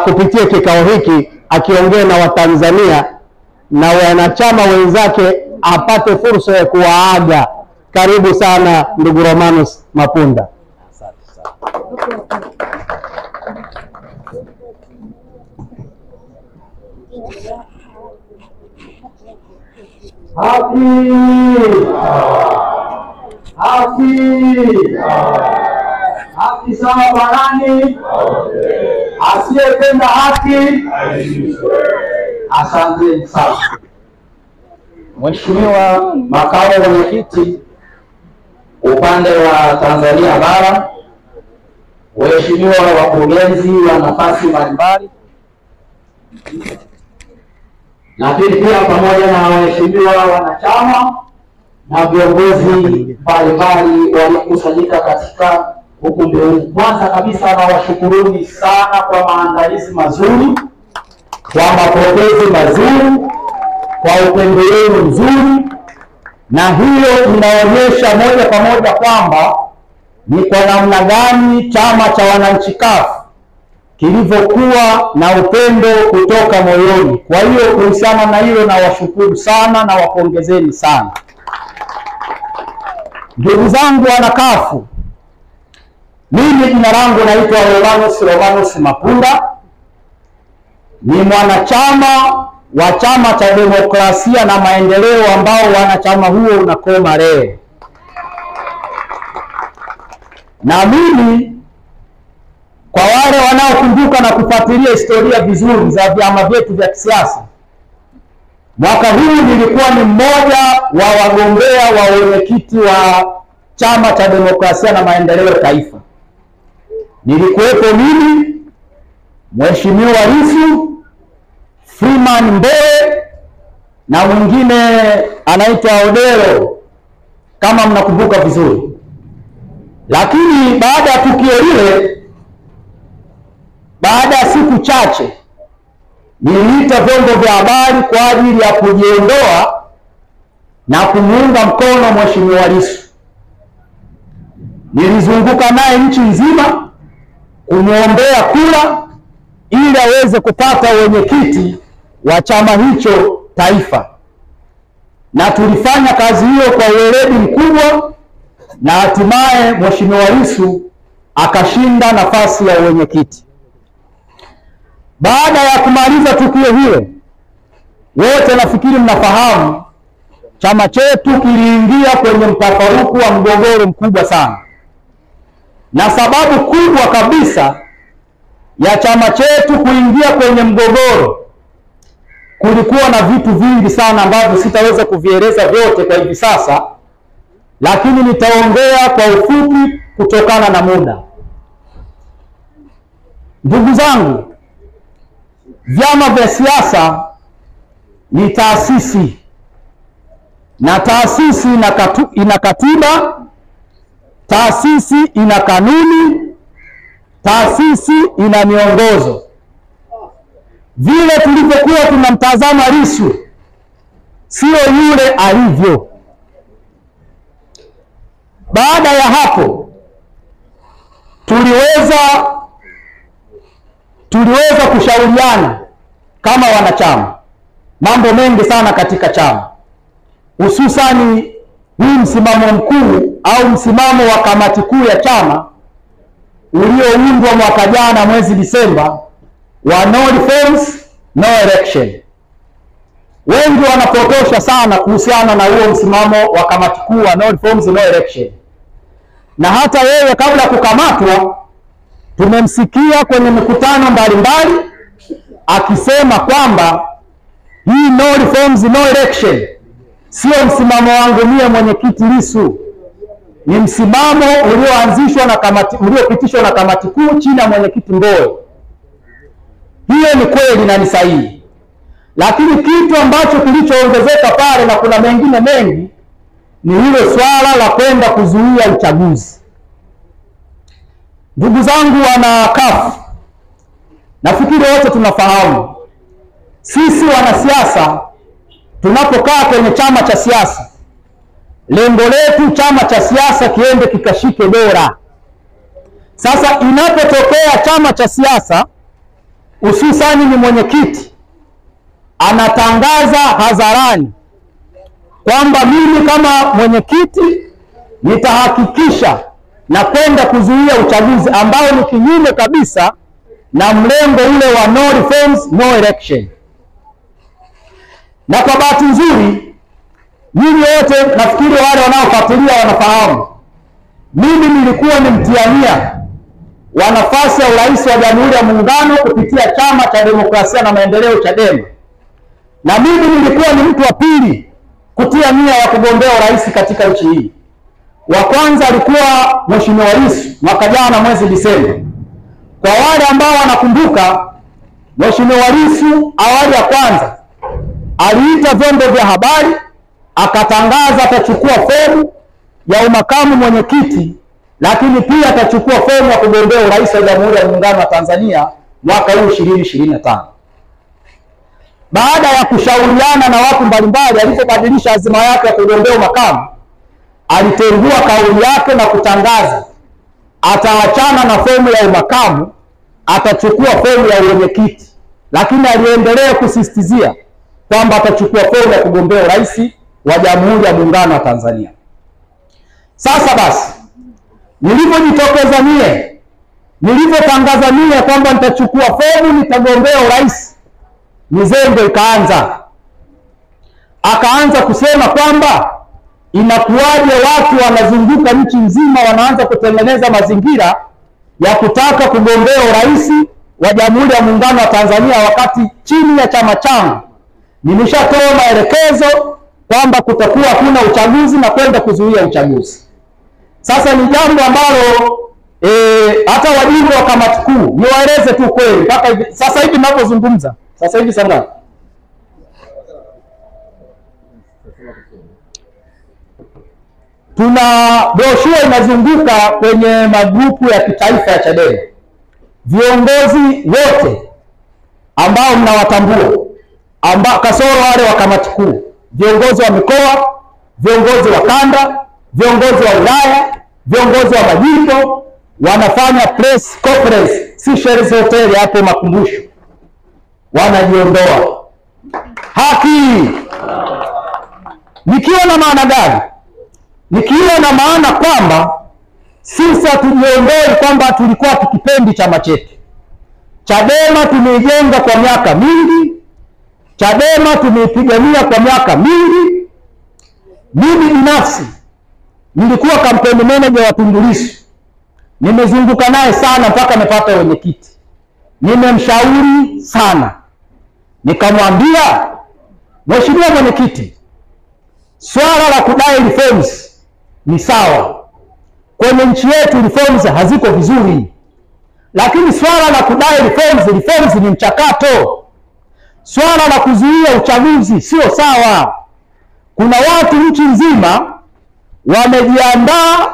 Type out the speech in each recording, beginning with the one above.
kupitia kikao hiki akiongea na Watanzania na wanachama wenzake, apate fursa ya kuwaaga. Karibu sana ndugu Romanus Mapunda. Haki! Haki! Haki sawa kwa nani? Asiyependa haki. Asante sana Mheshimiwa Makamu Mwenyekiti upande wa Tanzania Bara, waheshimiwa wakurugenzi wa nafasi mbalimbali, lakini pia pamoja na waheshimiwa wanachama na viongozi mbalimbali waliokusanyika katika ukumbi huu. Kwanza kabisa nawashukuruni sana kwa maandalizi mazuri, kwa mapokezi mazuri, kwa upendo wenu mzuri, na hiyo inaonyesha moja kwa moja kwamba ni kwa namna gani chama cha wananchi CUF kilivyokuwa na upendo kutoka moyoni. Kwa hiyo kuhusiana na hilo nawashukuru sana na wapongezeni sana. Ndugu zangu wana CUF, mimi jina langu naitwa Romanus Mapunda, ni mwanachama wa Chama cha Demokrasia na Maendeleo ambao wanachama huo unakoma leo. Na mimi, kwa wale wanaokumbuka na kufuatilia historia vizuri za vyama vyetu vya kisiasa, mwaka huu nilikuwa ni mmoja wa wagombea wa wenyekiti wa Chama cha Demokrasia na Maendeleo Taifa. Nilikuwepo mimi, Mheshimiwa Lissu, Freeman Mbowe na mwingine anaitwa Odero, kama mnakumbuka vizuri. Lakini baada ya tukio lile, baada ya siku chache, niliita vyombo vya habari kwa ajili ya kujiondoa na kumuunga mkono Mheshimiwa Lissu. Nilizunguka naye nchi nzima kumuombea kura ili aweze kupata wenyekiti wa chama hicho taifa, na tulifanya kazi hiyo kwa uweledi mkubwa, na hatimaye Mheshimiwa Lissu akashinda nafasi ya wenyekiti. Baada ya kumaliza tukio hilo, wote nafikiri mnafahamu chama chetu kiliingia kwenye mtafaruku wa mgogoro mkubwa sana, na sababu kubwa kabisa ya chama chetu kuingia kwenye mgogoro, kulikuwa na vitu vingi sana ambavyo sitaweza kuvieleza vyote kwa hivi sasa, lakini nitaongea kwa ufupi kutokana na muda. Ndugu zangu, vyama vya siasa ni taasisi, na taasisi ina katiba, taasisi ina kanuni, taasisi ina miongozo. Vile tulivyokuwa tunamtazama Lissu sio yule alivyo. Baada ya hapo tuliweza kushauriana kama wanachama mambo mengi sana katika chama, hususani huu msimamo mkuu au msimamo wa kamati kuu ya chama ulioundwa mwaka jana mwezi Disemba wa no reforms no election. Wengi wanapotosha sana kuhusiana na huo msimamo wa kamati kuu wa no reforms no election, na hata wewe kabla kukamatwa tumemsikia kwenye mikutano mbalimbali akisema kwamba hii no reforms no election sio msimamo wangu mie mwenyekiti Lissu, ni msimamo ulioanzishwa na kamati, uliopitishwa na kamati kuu chini ya mwenyekiti Mbowe. Hiyo ni kweli na ni sahihi, lakini kitu ambacho kilichoongezeka pale na kuna mengine mengi ni hilo swala la kwenda kuzuia uchaguzi. Ndugu zangu wana CUF, nafikiri wote tunafahamu sisi wanasiasa tunapokaa kwenye chama cha siasa, lengo letu chama cha siasa kiende kikashike dola. Sasa inapotokea chama cha siasa hususani ni mwenyekiti anatangaza hadharani kwamba mimi kama mwenyekiti nitahakikisha na kwenda kuzuia uchaguzi ambao ni kinyume kabisa na mlengo ule wa no reforms no election. Na kwa bahati nzuri, nyinyi wote nafikiri wale wanaofuatilia wanafahamu, mimi nilikuwa ni mtiania wa nafasi ya urais wa Jamhuri ya Muungano kupitia Chama cha Demokrasia na Maendeleo, Chadema, na mimi nilikuwa ni mtu wa pili kutia nia ya kugombea urais katika nchi hii. Wa kwanza alikuwa Mheshimiwa Lissu mwaka jana mwezi Disemba. Kwa wale ambao wanakumbuka, Mheshimiwa Lissu awali ya kwanza aliita vyombo vya habari akatangaza atachukua fomu ya umakamu mwenyekiti, lakini pia atachukua fomu ya kugombea urais wa Jamhuri ya Muungano wa Tanzania mwaka huu 2025. Baada ya kushauriana na watu mbalimbali, alipobadilisha azima yake ya kugombea umakamu, alitengua kauli yake na kutangaza ataachana na fomu ya umakamu, atachukua fomu ya uwenyekiti, lakini aliendelea kusisitizia kwamba atachukua fomu ya kugombea urais wa Jamhuri ya Muungano wa Tanzania. Sasa basi, nilipojitokeza mie, nilipotangaza mie kwamba nitachukua fomu nitagombea urais, mizengo ikaanza. Akaanza kusema kwamba inakuwaje watu wanazunguka nchi nzima wanaanza kutengeneza mazingira ya kutaka kugombea urais wa Jamhuri ya Muungano wa Tanzania wakati chini ya chama changu nimeshatoa maelekezo kwamba kutakuwa hakuna uchaguzi na kwenda kuzuia uchaguzi. Sasa ni jambo ambalo hata wajumbe wa kamati kuu niwaeleze tu kweli, mpaka sasa hivi ninapozungumza, sasa hivi sana tuna brochure inazunguka kwenye magrupu ya kitaifa ya Chadema. Viongozi wote ambao mnawatambua, ambao kasoro wale wa kamati kuu, viongozi wa mikoa, viongozi wa kanda, viongozi wa wilaya, viongozi wa majimbo, wanafanya press conference Seychelles Hotel hapo Makumbusho, wanajiondoa. Haki. Nikiwa na maana gani? Nikiwa na maana kwamba sisi hatujiondoi kwamba tulikuwa tukipendi chama chetu. Chadema tumeijenga kwa miaka mingi, Chadema tumeipigania kwa miaka mingi. Mimi binafsi nilikuwa kampeni manager wa Tundu Lissu, nimezunguka naye sana mpaka amepata wenyekiti. Nimemshauri sana, nikamwambia Mheshimiwa mwenyekiti, swala la kudai reforms ni sawa, kwenye nchi yetu reforms haziko vizuri, lakini swala la kudai reforms ni mchakato. Swala la kuzuia uchaguzi sio sawa. Kuna watu nchi nzima wamejiandaa,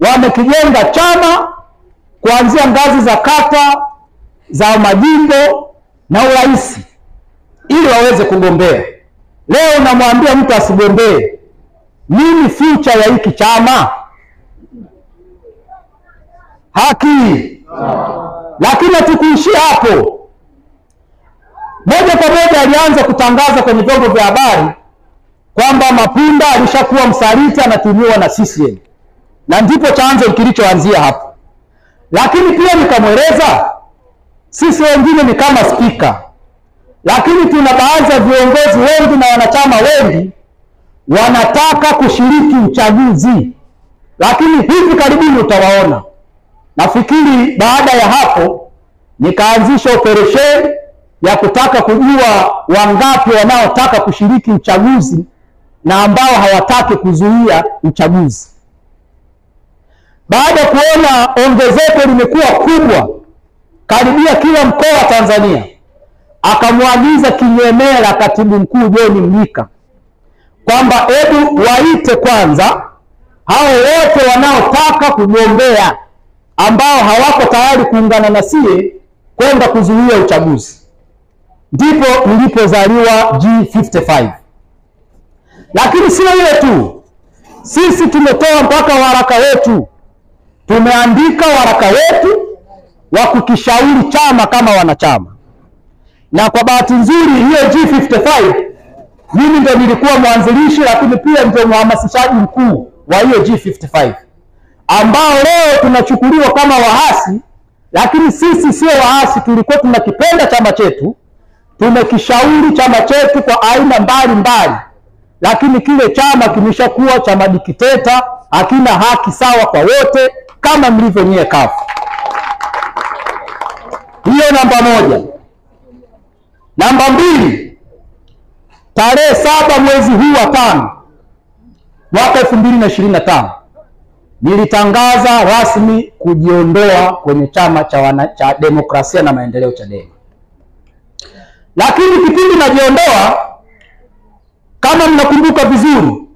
wamekijenga chama kuanzia ngazi za kata, za majimbo na urais ili waweze kugombea. Leo namwambia mtu asigombee. Nini future ya hiki chama? Haki. Lakini hatukuishia hapo. Moja kwa moja alianza kutangaza kwenye vyombo vya habari kwamba Mapunda alishakuwa msaliti, anatumiwa na CCM. Na ndipo chanzo kilichoanzia hapo. Lakini pia nikamweleza sisi wengine ni kama spika, lakini tuna baadhi ya viongozi wengi na wanachama wengi wanataka kushiriki uchaguzi, lakini hivi karibuni utawaona. Nafikiri baada ya hapo nikaanzisha operation ya kutaka kujua wangapi wanaotaka kushiriki uchaguzi na ambao hawataki kuzuia uchaguzi. Baada ya kuona ongezeko limekuwa kubwa karibia kila mkoa wa Tanzania, akamwagiza kinyemela katibu mkuu John Mnyika kwamba hebu waite kwanza hao wote wanaotaka kugombea ambao hawako tayari kuungana na sie kwenda kuzuia uchaguzi. Ndipo nilipozaliwa G55. Lakini sio ile tu, sisi tumetoa mpaka waraka wetu, tumeandika waraka wetu wa kukishauri chama kama wanachama. Na kwa bahati nzuri hiyo G55 mimi ndio nilikuwa mwanzilishi, lakini pia ndio mhamasishaji mkuu wa hiyo G55, ambao leo tunachukuliwa kama waasi, lakini sisi sio waasi. Tulikuwa tunakipenda chama chetu, tumekishauri chama chetu kwa aina mbalimbali, lakini kile chama kimeshakuwa cha madikteta, hakina haki sawa kwa wote kama mlivyo nyie CUF. Hiyo namba moja. Namba mbili, tarehe 7 mwezi huu wa 5 mwaka 2025 nilitangaza rasmi kujiondoa kwenye chama cha Demokrasia na Maendeleo, Chadema. Lakini kipindi najiondoa, kama mnakumbuka vizuri,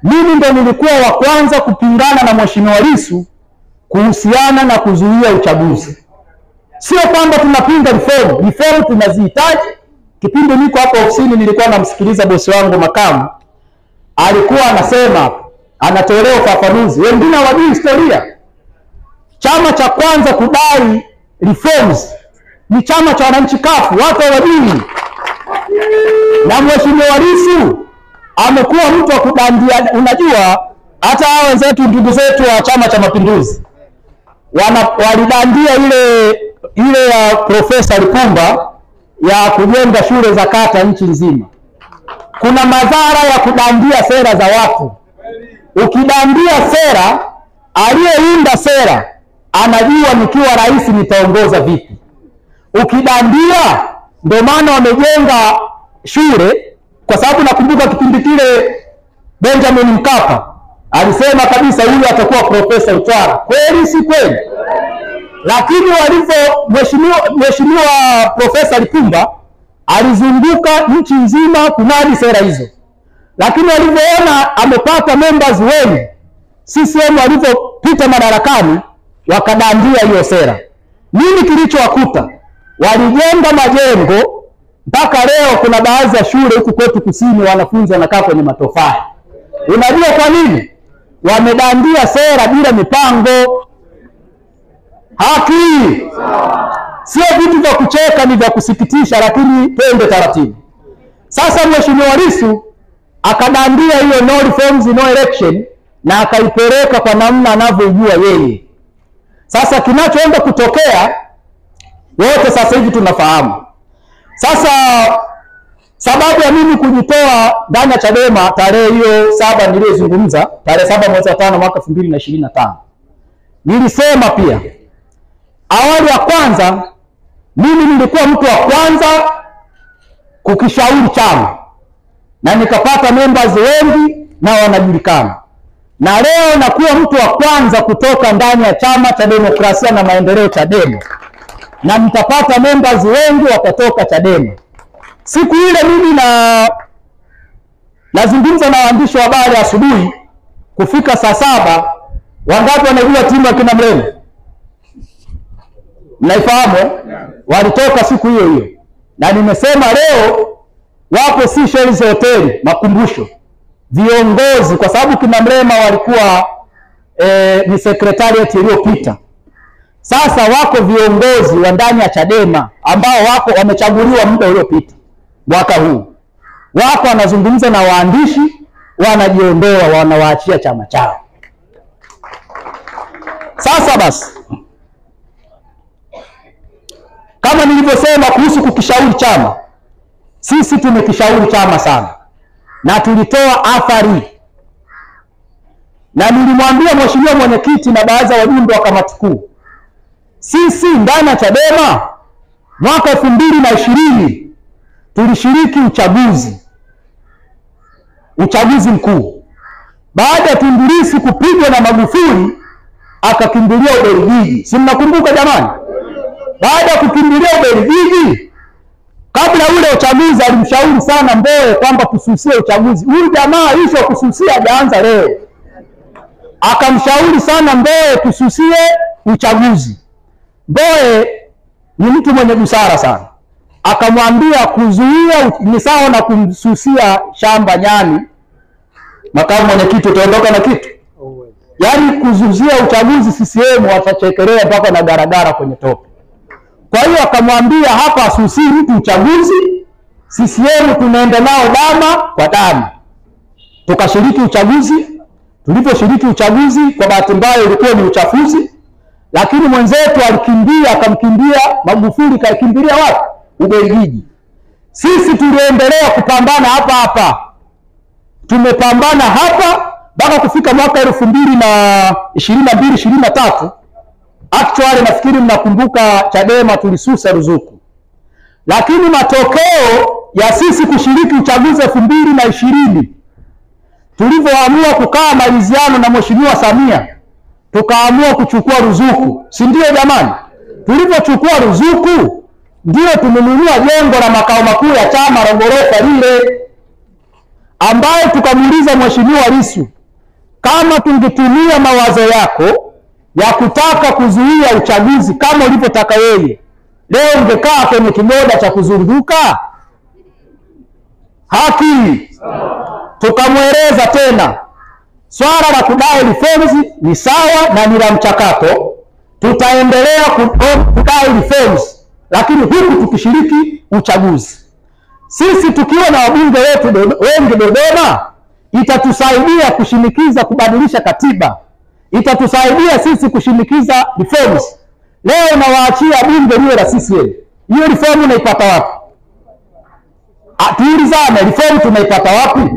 mimi ndo nilikuwa wa kwanza kupingana na Mheshimiwa Lissu kuhusiana na kuzuia uchaguzi. Sio kwamba tunapinga reform, reform tunazihitaji. Kipindi niko hapo ofisini nilikuwa namsikiliza bosi wangu makamu, alikuwa anasema, anatolea ufafanuzi, wengine hawajui historia. Chama cha kwanza kudai reforms ni chama cha wananchi CUF, watu hawajui. Na Mheshimiwa Lissu amekuwa mtu wa kudandia. Unajua hata hao wenzetu ndugu zetu wa Chama cha Mapinduzi walidandia ile ya Profesa Lipumba ya kujenga shule za kata nchi nzima. Kuna madhara ya kudandia sera za watu. Ukidandia sera, aliyeunda sera anajua nikiwa rais nitaongoza vipi. Ukidandia, ndio maana wamejenga shule, kwa sababu nakumbuka kipindi kile Benjamin Mkapa alisema kabisa huyu atakuwa Profesa Uchwara. Kweli si kweli? Lakini walivyo Mheshimiwa Profesa Lipumba alizunguka nchi nzima kunadi sera hizo, lakini walivyoona amepata members wengi, CCM walivyopita madarakani wakadandia hiyo sera. Nini kilichowakuta? Walijenga majengo mpaka leo kuna baadhi ya shule huku kwetu kusini wanafunzi wanakaa kwenye matofali. Unajua kwa nini? Wamedandia sera bila mipango. Haki sio vitu vya kucheka, ni vya kusikitisha, lakini twende taratibu. Sasa Mheshimiwa Lissu akadandia hiyo no reforms no election na akaipeleka kwa namna anavyojua yeye. Sasa kinachoenda kutokea wote sasa hivi tunafahamu. Sasa sababu ya mimi kujitoa ndani ya Chadema tarehe hiyo 7 niliyozungumza, tarehe 7 mwezi wa 5 mwaka 2025, nilisema pia awali ya kwanza, mimi nilikuwa mtu wa kwanza kukishauri chama na nikapata members wengi na wanajulikana, na leo nakuwa mtu wa kwanza kutoka ndani ya chama cha Demokrasia na Maendeleo, Chadema, na nitapata members wengi watatoka Chadema. Siku ile mimi nazungumza na waandishi wa habari asubuhi kufika saa 7, wangapi wanajua timu ya kina Mrema? Mnaifahamu? Walitoka siku hiyo hiyo. Na nimesema leo wapo Seychelles Hotel makumbusho viongozi, kwa sababu kina Mrema walikuwa ni secretariat iliyopita. Sasa wako viongozi wa ndani ya Chadema ambao wako wamechaguliwa muda uliopita mwaka huu, wako wanazungumza na waandishi, wanajiondoa, wanawaachia chama chao. Sasa basi, kama nilivyosema kuhusu kukishauri chama, sisi tumekishauri chama sana na tulitoa athari, na nilimwambia mheshimiwa mwenyekiti na baadhi ya wajumbe wa kamati kuu, sisi ndani ya Chadema mwaka 2020 tulishiriki uchaguzi mkuu. Baada ya Tundu Lissu kupigwa na Magufuli akakimbilia Ubelgiji, si mnakumbuka jamani? Baada ya kukimbilia Ubelgiji, kabla ule uchaguzi alimshauri sana Mbowe kwamba kususia uchaguzi. Huyu jamaa hicho kususia hajaanza leo. Akamshauri sana Mbowe kususie uchaguzi. Mbowe ni mtu mwenye busara sana. Akamwambia kuzuia ni sawa na kumsusia shamba nyani. Makamu mwenyekiti utaondoka na kitu. Yaani kuzuia uchaguzi CCM watachekelea mpaka na garagara kwenye tope. Kwa hiyo akamwambia hapa asusii mtu uchaguzi, CCM tunaenda nao dama kwa dama. Tukashiriki uchaguzi. Tuliposhiriki uchaguzi, kwa bahati mbaya ilikuwa ni uchafuzi, lakini mwenzetu alikimbia, akamkimbia Magufuli, kaikimbilia wapi? Ubelgiji. Sisi tuliendelea kupambana hapa hapa, tumepambana hapa mpaka kufika mwaka 2022 23. Actually nafikiri mnakumbuka Chadema tulisusa ruzuku, lakini matokeo ya sisi kushiriki uchaguzi 2020, tulivyoamua kukaa maliziano na Mheshimiwa Samia, tukaamua kuchukua ruzuku, si ndio jamani? Tulivyochukua ruzuku ndio tumenunua jengo la makao makuu ya chama la ghorofa lile, ambayo tukamuuliza Mheshimiwa Lissu, kama tungetumia mawazo yako ya kutaka kuzuia uchaguzi kama ulivyotaka wewe, leo ungekaa kwenye kigoda cha kuzunguka haki? Tukamweleza tena swala la kudai reforms ni sawa na ni la mchakato, tutaendelea kudai reforms, lakini huku tukishiriki uchaguzi. Sisi tukiwa na wabunge wetu wengi Dodoma, itatusaidia kushinikiza kubadilisha katiba, itatusaidia sisi kushinikiza reforms. Leo nawaachia bunge liwe la CCM, hiyo reform unaipata wapi? Tuulizane, reform tunaipata wapi?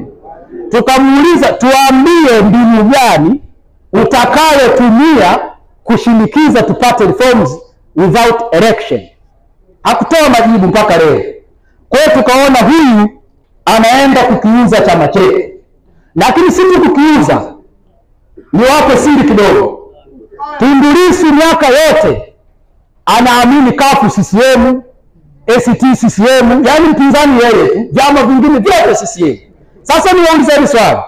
Tukamuuliza, tuambie mbinu gani utakayotumia kushinikiza tupate reforms without election. Hakutoa majibu mpaka leo. Kwa hiyo tukaona huyu anaenda kukiuza chama chetu, lakini si kukiuza. Niwape siri kidogo, Tundu Lissu miaka yote anaamini kafu CCM, ACT CCM, yaani mpinzani yeye tu, vyama vingine vyote CCM. Sasa niwaulize hili swali,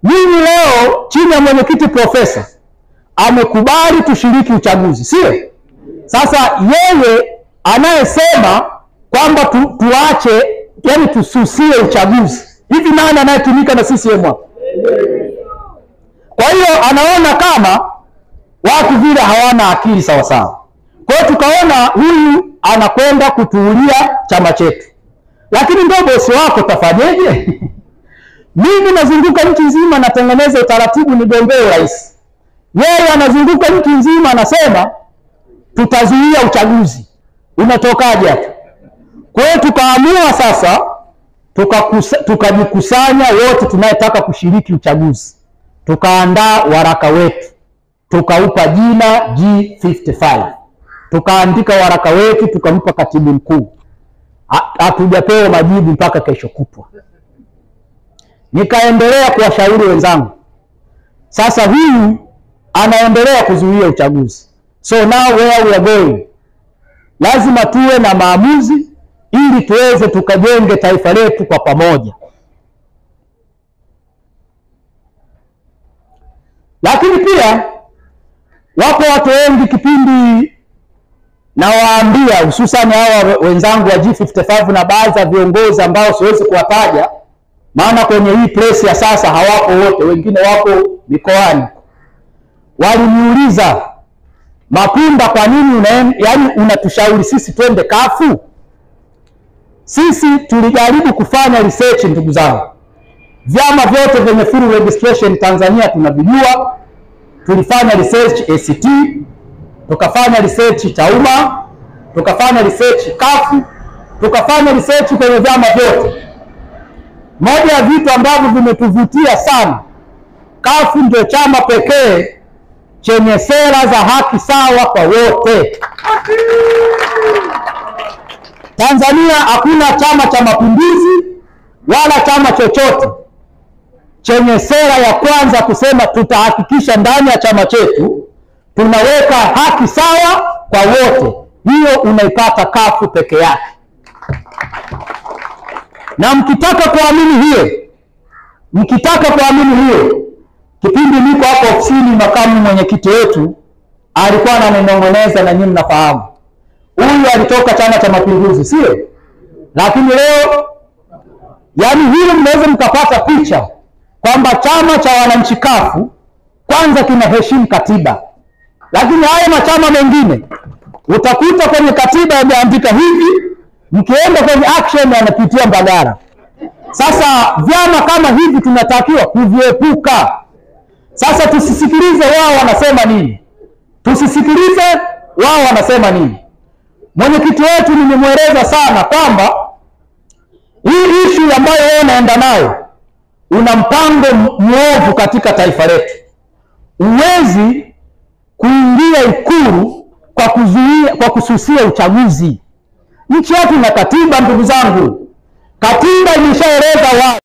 nyinyi leo chini ya mwenyekiti profesa amekubali tushiriki uchaguzi, sio? Sasa yeye anayesema kwamba tuache, yani tususie uchaguzi, hivi nani anayetumika na CCM hapo? Kwa hiyo anaona kama watu vile hawana akili sawa sawa. Kwa hiyo tukaona huyu anakwenda kutuulia chama chetu, lakini ndio bosi wako, tafanyeje? Mimi nazunguka nchi nzima natengeneza utaratibu nigombee urais, yeye anazunguka nchi nzima anasema tutazuia uchaguzi. Unatokaje hapo? Kwa hiyo tukaamua sasa, tukajikusanya wote tunayetaka kushiriki uchaguzi, tukaandaa waraka wetu, tukaupa jina G55, tukaandika waraka wetu, tukampa katibu mkuu. Hatujapewa majibu mpaka kesho kutwa. Nikaendelea kuwashauri wenzangu, sasa huyu anaendelea kuzuia uchaguzi, so now where we are going, lazima tuwe na maamuzi ili tuweze tukajenge taifa letu kwa pamoja. Lakini pia wapo watu wengi kipindi nawaambia, hususan hawa wenzangu wa G55 na baadhi ya viongozi ambao siwezi kuwataja, maana kwenye hii place ya sasa hawapo wote, wengine wako mikoani. Waliniuliza, Mapunda, kwa nini yaani unatushauri sisi twende kafu? Sisi tulijaribu kufanya research, ndugu zangu. Vyama vyote vyenye full registration Tanzania tunavijua. Tulifanya research ACT, tukafanya research Chauma, tukafanya research kafu, tukafanya research kwenye vyama vyote. Moja ya vitu ambavyo vimetuvutia sana, kafu ndio chama pekee chenye sera za haki sawa kwa wote. Tanzania hakuna Chama cha Mapinduzi wala chama chochote chenye sera ya kwanza kusema tutahakikisha ndani ya chama chetu tunaweka haki sawa kwa wote. Hiyo unaipata kafu peke yake. Na mkitaka kuamini hiyo, mkitaka kuamini hiyo, kipindi niko hapo ofisini, makamu mwenyekiti wetu alikuwa ananinong'oneza, na nyinyi mnafahamu, huyu alitoka Chama cha Mapinduzi, sio? Lakini leo, yaani hili mnaweza mkapata picha kwamba chama cha wananchi kafu kwanza kinaheshimu katiba, lakini haya machama mengine Utakuta kwenye katiba yameandika hivi, mkienda kwenye action anapitia Mbagala. Sasa vyama kama hivi tunatakiwa kuviepuka. Sasa tusisikilize wao wanasema nini, tusisikilize wao wanasema nini. Mwenyekiti wetu nimemweleza sana kwamba hii ishu ambayo wewe unaenda nayo, una mpango mwovu katika taifa letu. Huwezi kuingia Ikulu kwa kuzuia, kwa kususia uchaguzi. Nchi yetu ina katiba, ndugu zangu. Katiba imeshaeleza wazi.